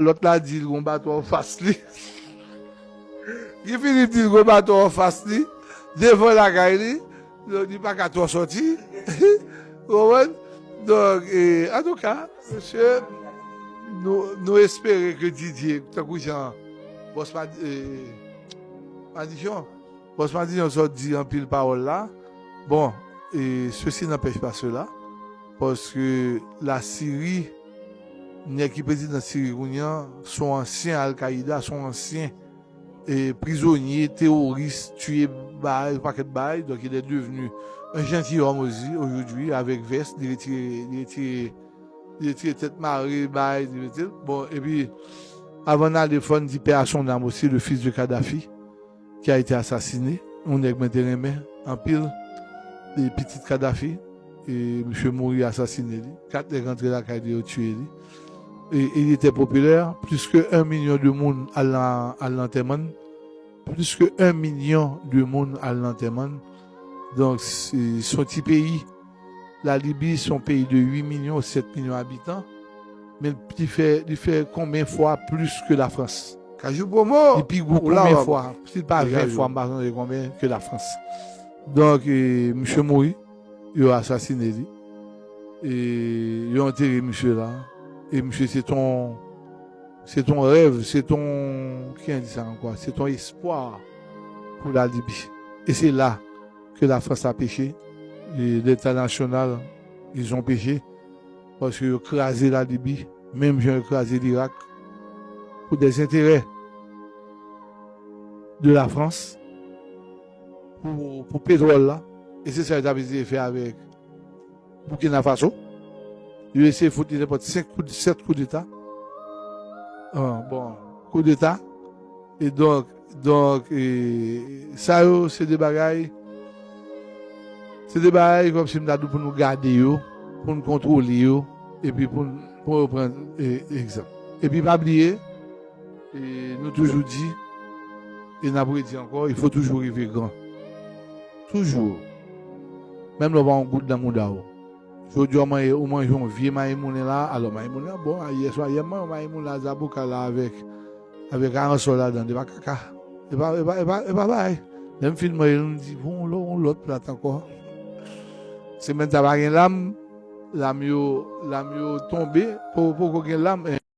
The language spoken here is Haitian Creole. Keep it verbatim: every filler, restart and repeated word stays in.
Lòt la di l gon bato anfas li. Guy Philippe di l gon bato anfas li, devan lakay li, donk li pa ka twò sòti. Ou konprann? Donk, e, antouka, mesye, nou, nou espere ke Didier, tankou jan bòs pa, e, Madichon, bòs Madichon sot di anpil pawòl la. Bon, e, ceci n'empêche pas cela, paske Lasiri, nèg ki prezidan Siri kounye a, se yon ansyen Al-Qaïda, se yon ansyen e, prizonye, teworis, tiye, bay, pakèt bay. Donc, il est devenu un gentilhomme aussi aujourd'hui, avec veste, li retire, li retire, li retire tèt mare, bay, li mete l. Bon, epi, avan n ale, fò n di paix à son âme aussi, le fils de Kadhafi, qui a été assassiné. Yon nèg mwen te renmen anpil, e pitit Kadhafi, e misye mouri, asasine li. Kat nèg antre lakay li, yo tiye li. Et il était populaire, plus que un million de moun al nan, al nan antèman l. Plus que un million de moun al nan antèman l. Donk, se, se yon ti peyi. La Libye, se yon peyi de uit milyon, sèt milyon abitan. Men li fè, li fè konbyen fwa plis ke Lafrans? Kajou Pwomo! Li pi gwo konbyen fwa? Si l pa ven fwa, m pa sonje konbyen, ke Lafrans. Donk, e, misye mouri. Yo asasine li. E yo antere misye la. E misye se ton, se ton rèv, se ton, kijan di sa ankò? Se ton espwa pou la Libi. E se la ke Lafrans a peche. E lentènasyonal, ils ont péché. Paske yo kraze la Libi, menm jan yo kraze Lirak, pou des intérêts de la France, pou, pou petwòl la. E se sa yo t ap eseye fè avèk Burkina Faso. Yo eseye fout li nenpòt senk kou, sèt koudeta. Ah, bon, koudeta. E donk, donk, e, sa yo, se de bagay, se de bagay kòmsi m ta di w pou nou gade yo, pou n kontwole yo, epi pou n, pou yo pran, e, egzanp. Epi pa bliye, e, nou toujou di, e n ap redi ankò, il faut toujours rêver grand. Toujou. Menm lè w pa yon goud nan mouda w. Jodi a, w manje, ou manje yon vye mayi moulen la, alò mayi moulen an bon, a, yè swa, yè m manje yon mayi moulen a zaboka la avèk, avèk aransò ladan, li pa kaka. Li pa, li pa, li pa, li pa bagay. Lè m fin manje l, m di, bon, yon lò-, yon lòt plat ankò. Semèn sa pa gen lam, lam yo, lam yo tonbe, po-, poko gen lam, e,